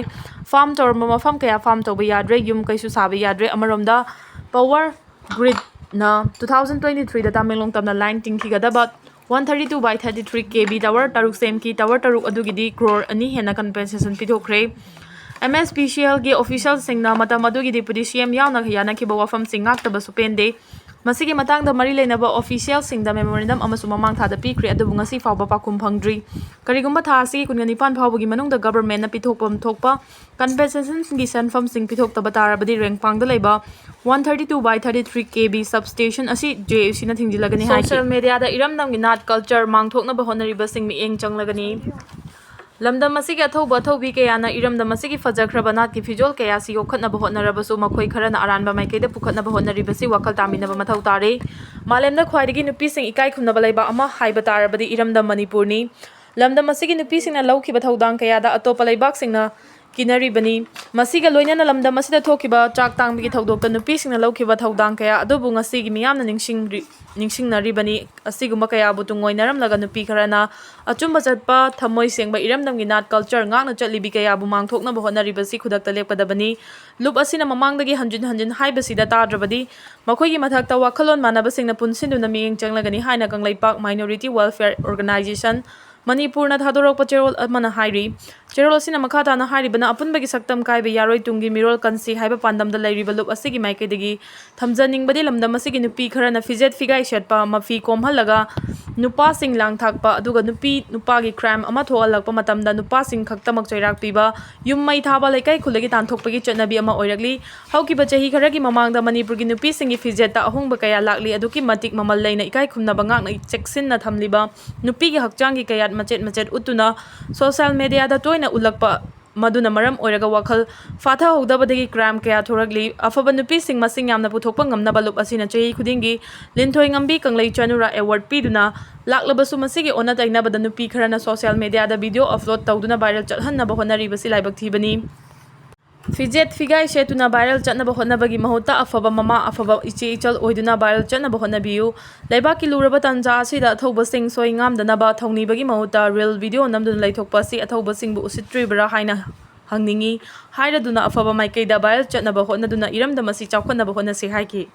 ꯐꯥꯔꯝ ꯇꯧꯔꯝꯕ ꯃꯐꯝ ꯀꯌꯥ ꯐꯥꯔꯝ ꯇꯧꯕ ꯌꯥꯗ꯭ꯔꯦ, ꯌꯨꯝ ꯀꯩꯁꯨ ꯁꯥꯕ ꯌꯥꯗ꯭ꯔꯦ꯫ ꯑꯃꯔꯣꯝꯗ ꯄꯋꯔ ꯒ꯭ꯔꯤꯗꯅ ꯇꯨ ꯊꯥꯎꯖꯟ ꯇ꯭ꯋꯦꯟꯇꯤ ꯊ꯭ꯔꯤꯗ ꯇꯃꯦꯡꯂꯣꯡ ꯇꯝꯅ ꯂꯥꯏꯟ ꯇꯤꯡꯈꯤꯒꯗꯕ ꯋꯥꯟ ꯊꯥꯔꯇꯤ ꯇꯨ ꯕꯥꯏ ꯊꯥꯔꯇꯤ ꯊ꯭ꯔꯤ ꯀꯦ ꯕꯤ ꯇꯋꯔ ꯇꯔꯨꯛ ꯁꯦꯝꯈꯤ꯫ ꯇꯋꯔ ꯇꯔꯨꯛ ꯑꯗꯨꯒꯤꯗꯤ ꯀ꯭ꯔꯣꯔ ꯑꯅꯤ ꯍꯦꯟꯅ ꯀꯝꯄꯦꯟꯁꯦꯁꯟ ꯄꯤꯊꯣꯛꯈ꯭ꯔꯦ꯫ ꯑꯦꯝ ꯑꯦꯁ ꯄꯤ ꯁꯤ ꯑꯦꯜꯒꯤ ꯑꯣꯐꯤꯁꯤꯌꯦꯜꯁꯤꯡꯅ ꯃꯇꯝ ꯑꯗꯨꯒꯤ ꯗꯤꯄ꯭ꯌꯨꯇꯤ ꯁꯤ ꯑꯦꯝ ꯌꯥꯎꯅ ꯌꯥꯅꯈꯤꯕ ꯋꯥꯐꯝꯁꯤꯡ ꯉꯥꯛꯇꯕꯁꯨ ꯄꯦꯟꯗꯦ꯫ ꯃꯁꯤꯒꯤ ꯃꯇꯥꯡꯗ ꯃꯔꯤ ꯂꯩꯅꯕ ꯑꯣꯐꯤꯁꯤꯌꯦꯜꯁꯤꯡꯗ ꯃꯦꯃꯣꯔꯦꯟꯗꯝ ꯑꯃꯁꯨ ꯃꯃꯥꯡ ꯊꯥꯗ ꯄꯤꯈ꯭ꯔꯦ, ꯑꯗꯨꯕꯨ ꯉꯁꯤ ꯐꯥꯎꯕ ꯄꯥꯎꯈꯨꯝ ꯐꯪꯗ꯭ꯔꯤ꯫ ꯀꯔꯤꯒꯨꯝꯕ ꯊꯥ ꯑꯁꯤꯒꯤ ꯀꯨꯟꯒ ꯅꯤꯄꯥꯟ ꯐꯥꯎꯕꯒꯤ ꯃꯅꯨꯡꯗ ꯒꯚꯔꯟꯃꯦꯟꯠꯅ ꯄꯤꯊꯣꯛꯐꯝ ꯊꯣꯛꯄ ꯀꯝꯄꯦꯟꯁꯦꯁꯟꯒꯤ ꯁꯦꯟꯐꯝꯁꯤꯡ ꯄꯤꯊꯣꯛꯇꯕ ꯇꯥꯔꯕꯗꯤ ꯔꯦꯡꯄꯥꯡꯗ ꯂꯩꯕ ꯋꯥꯟ ꯊꯥꯔꯇꯤ ꯇꯨ ꯕꯥꯏ ꯊꯥꯔꯇꯤ ꯊ꯭ꯔꯤ ꯀꯦ ꯕꯤ ꯁꯕꯁ꯭ꯇꯦꯁꯟ ꯑꯁꯤ ꯖꯦ ꯑꯦ ꯁꯤꯅ ꯊꯤꯡꯖꯤꯜꯂꯒꯅꯤ ꯍꯥꯏꯈꯤ꯫ ꯁꯣꯁꯤꯌꯦꯜ ꯃꯦꯗꯤꯌꯥꯗ ꯏꯔꯝꯗꯝꯒꯤ ꯅꯥꯠ ꯀꯜꯆꯔ ꯃꯥꯡꯊꯣꯛꯅꯕ ꯍꯣꯠꯅꯔꯤꯕꯁꯤꯡ ꯃꯤꯠꯌꯦꯡ ꯆꯪꯂꯒꯅꯤ꯫ ꯂꯝꯗꯝ ꯑꯁꯤꯒꯤ ꯑꯊꯧꯕ ꯑꯊꯧꯕꯤ ꯀꯌꯥꯅ ꯏꯔꯝꯗꯝ ꯑꯁꯤꯒꯤ ꯐꯖꯈ꯭ꯔꯕ ꯅꯥꯠꯀꯤ ꯐꯤꯖꯣꯜ ꯀꯌꯥꯁꯤ ꯌꯣꯛꯈꯠꯅꯕ ꯍꯣꯠꯅꯔꯕꯁꯨ, ꯃꯈꯣꯏ ꯈꯔꯅ ꯑꯔꯥꯟꯕ ꯃꯥꯏꯀꯩꯗ ꯄꯨꯈꯠꯅꯕ ꯍꯣꯠꯅꯔꯤꯕꯁꯤ ꯋꯥꯈꯜ ꯇꯥꯃꯤꯟꯅꯕ ꯃꯊꯧ ꯇꯥꯔꯦ꯫ ꯃꯥꯂꯦꯝꯗ ꯈ꯭ꯋꯥꯏꯗꯒꯤ ꯅꯨꯄꯤꯁꯤꯡ ꯏꯀꯥꯏ ꯈꯨꯝꯅꯕ ꯂꯩꯕꯥꯛ ꯑꯃ ꯍꯥꯏꯕ ꯇꯥꯔꯕꯗꯤ ꯏꯔꯝꯗꯝ ꯃꯅꯤꯄꯨꯔꯅꯤ꯫ ꯂꯝꯗꯝ ꯑꯁꯤꯒꯤ ꯅꯨꯄꯤꯁꯤꯡꯅ ꯂꯧꯈꯤꯕ ꯊꯧꯗꯥꯡ ꯀꯌꯥꯗ ꯑꯇꯣꯞꯄ ꯂꯩꯕꯥꯛꯁꯤꯡꯅ ꯀꯤꯅꯔꯤꯕꯅꯤ꯫ ꯃꯁꯤꯒ ꯂꯣꯏꯅꯅ ꯂꯝꯗꯝ ꯑꯁꯤꯗ ꯊꯣꯛꯈꯤꯕ ꯆꯥꯛ ꯇꯥꯡꯕꯒꯤ ꯊꯧꯗꯣꯛꯇ ꯅꯨꯄꯤꯁꯤꯡꯅ ꯂꯧꯈꯤꯕ ꯊꯧꯗꯥꯡ ꯀꯌꯥ ꯑꯗꯨꯕꯨ ꯉꯁꯤꯒꯤ ꯃꯤꯌꯥꯝꯅ ꯅꯤꯡꯁꯤꯡꯔꯤ-, ꯅꯤꯡꯁꯤꯡꯅꯔꯤꯕꯅꯤ꯫ ꯑꯁꯤꯒꯨꯝꯕ ꯀꯌꯥꯕꯨ ꯇꯨꯡꯑꯣꯏꯅꯔꯝꯂꯒ ꯅꯨꯄꯤ ꯈꯔꯅ ꯑꯆꯨꯝꯕ ꯆꯠꯄ, ꯊꯃꯣꯏ ꯁꯦꯡꯕ ꯏꯔꯝꯗꯝꯒꯤ ꯅꯥꯠ, culture ꯉꯥꯛꯅ ꯆꯠꯂꯤꯕꯤ ꯀꯌꯥꯕꯨ ꯃꯥꯡꯊꯣꯛꯅꯕ ꯍꯣꯠꯅꯔꯤꯕꯁꯤ ꯈꯨꯗꯛꯇ ꯂꯦꯞꯀꯗꯕꯅꯤ꯫ ꯂꯨꯞ ꯑꯁꯤꯅ ꯃꯃꯥꯡꯗꯒꯤ ꯍꯟꯖꯤꯟ ꯍꯟꯖꯤꯟ ꯍꯥꯏꯕꯁꯤꯗ ꯇꯥꯗ꯭ꯔꯕꯗꯤ ꯃꯈꯣꯏꯒꯤ ꯃꯊꯛꯇ ꯋꯥꯈꯜꯂꯣꯟ ꯃꯥꯟꯅꯕꯁꯤꯡꯅ ꯄꯨꯟꯁꯤꯟꯗꯨꯅ ꯃꯤꯠꯌꯦꯡ ꯆꯪꯂꯒꯅꯤ ꯍꯥꯏꯅ ꯀꯪꯂꯩꯄꯥꯛ Minority Welfare Organization ꯃꯅꯤꯄꯨꯔꯅ ꯊꯥꯗꯣꯔꯛꯄ ꯆꯦꯔꯣꯜ ꯑꯃꯅ ꯍꯥꯏꯔꯤ꯫ ꯆꯦꯔꯣꯜ ꯑꯁꯤꯅ ꯃꯈꯥ ꯇꯥꯅ ꯍꯥꯏꯔꯤꯕꯅ, ꯑꯄꯨꯟꯕꯒꯤ ꯁꯛꯇꯝ ꯀꯥꯏꯕ ꯌꯥꯔꯣꯏ, ꯇꯨꯡꯒꯤ ꯃꯤꯔꯣꯜ ꯀꯟꯁꯤ ꯍꯥꯏꯕ ꯄꯥꯟꯗꯝꯗ ꯂꯩꯔꯤꯕ ꯂꯨꯞ ꯑꯁꯤꯒꯤ ꯃꯥꯏꯀꯩꯗꯒꯤ ꯊꯝꯖꯅꯤꯡꯕꯗꯤ ꯂꯝꯗꯝ ꯑꯁꯤꯒꯤ ꯅꯨꯄꯤ ꯈꯔꯅ ꯐꯤꯖꯦꯠ ꯐꯤꯒꯥꯏ ꯁꯦꯠꯄ, ꯃꯐꯤ ꯀꯣꯝꯍꯜꯂꯒ ꯅꯨꯄꯥꯁꯤꯡ ꯂꯥꯡ ꯊꯥꯛꯄ, ꯑꯗꯨꯒ ꯅꯨꯄꯤ ꯅꯨꯄꯥꯒꯤ crime ꯑꯃ ꯊꯣꯛꯍꯜꯂꯛꯄ ꯃꯇꯝꯗ ꯅꯨꯄꯥꯁꯤꯡ ꯈꯛꯇꯃꯛ ꯆꯩꯔꯥꯛ ꯄꯤꯕ, ꯌꯨꯝ ꯃꯩ ꯊꯥꯕ, ꯂꯩꯀꯥꯏ ꯈꯨꯜꯗꯒꯤ ꯇꯥꯟꯊꯣꯛꯄꯒꯤ ꯆꯠꯅꯕꯤ ꯑꯃ ꯑꯣꯏꯔꯛꯂꯤ꯫ ꯍꯧꯈꯤꯕ ꯆꯍꯤ ꯈꯔꯒꯤ ꯃꯃꯥꯡꯗ ꯃꯅꯤꯄꯨꯔꯒꯤ ꯅꯨꯄꯤꯁꯤꯡꯒꯤ ꯐꯤꯖꯦꯠꯇ ꯑꯍꯣꯡꯕ ꯀꯌꯥ ꯂꯥꯛꯂꯤ꯫ ꯑꯗꯨꯛꯀꯤ ꯃꯇꯤꯛ ꯃꯃꯜ ꯂꯩꯅ ꯏꯀꯥꯏ ꯈꯨꯝꯅꯕ ꯉꯥꯛꯅ ꯆꯦꯛꯁꯤꯟꯅ ꯊꯝꯂꯤꯕ ꯅꯨꯄꯤꯒꯤ ꯍꯛꯆꯥꯡꯒꯤ ꯀꯌꯥꯠ ꯃꯆꯦꯠ ꯃꯆꯦꯠ ꯎꯠꯇꯨꯅ social mediaꯗ ꯇꯣꯏꯅ ꯎꯠꯂꯛꯄ ꯃꯗꯨꯅ ꯃꯔꯝ ꯑꯣꯏꯔꯒ ꯋꯥꯈꯜ ꯐꯥꯊꯍꯧꯗꯕꯗꯒꯤ crime ꯀꯌꯥ ꯊꯣꯔꯛꯂꯤ꯫ ꯑꯐꯕ ꯅꯨꯄꯤꯁꯤꯡ ꯃꯁꯤꯡ ꯌꯥꯝꯅ ꯄꯨꯊꯣꯛꯄ ꯉꯝꯅꯕ ꯂꯨꯞ ꯑꯁꯤꯅ ꯆꯍꯤ ꯈꯨꯗꯤꯡꯒꯤ ꯂꯤꯟꯊꯣꯏ ꯉꯝꯕꯤ ꯀꯪꯂꯩ ꯆꯅꯨꯔꯥ award ꯄꯤꯗꯨꯅ ꯂꯥꯛꯂꯕꯁꯨ, ꯃꯁꯤꯒꯤ ꯑꯣꯟꯅ ꯇꯩꯅꯕꯗ ꯅꯨꯄꯤ ꯈꯔꯅ social mediaꯗ video upload ꯇꯧꯗꯨꯅ viral ꯆꯠꯍꯟꯅꯕ ꯍꯣꯠꯅꯔꯤꯕꯁꯤ ꯂꯥꯏꯕꯛ ꯊꯤꯕꯅꯤ꯫ ꯐꯤꯖꯦꯠ ꯐꯤꯒꯥꯏ ꯁꯦꯠꯇꯨꯅ viral ꯆꯠꯅꯕ ꯍꯣꯠꯅꯕꯒꯤ ꯃꯍꯨꯠꯇ ꯑꯐꯕ ꯃꯃꯥ, ꯑꯐꯕ ꯏꯆꯦ ꯏꯆꯜ ꯑꯣꯏꯗꯨꯅ viral ꯆꯠꯅꯕ ꯍꯣꯠꯅꯕꯤꯌꯨ꯫ ꯂꯩꯕꯥꯛꯀꯤ ꯂꯨꯔꯕ ꯇꯥꯟꯖꯥ ꯑꯁꯤꯗ ꯑꯊꯧꯕꯁꯤꯡ ꯁꯣꯏ ꯉꯥꯝꯗꯅꯕ ꯊꯧꯅꯤꯕꯒꯤ ꯃꯍꯨꯠꯇ reel video ꯅꯝꯗꯨꯅ ꯂꯩꯊꯣꯛꯄ ꯑꯁꯤ ꯑꯊꯧꯕꯁꯤꯡꯕꯨ ꯎꯁꯤꯠꯇ꯭ꯔꯤꯕ꯭ꯔꯥ ꯍꯥꯏꯅ ꯍꯪꯅꯤꯡꯏ ꯍꯥꯏꯔꯗꯨꯅ ꯑꯐꯕ ꯃꯥꯏꯀꯩꯗ viral ꯆꯠꯅꯕ ꯍꯣꯠꯅꯗꯨꯅ ꯏꯔꯝꯗꯝ ꯑꯁꯤ ꯆꯥꯎꯈꯠꯅꯕ ꯍꯣꯠꯅꯁꯤ ꯍꯥꯏꯈꯤ꯫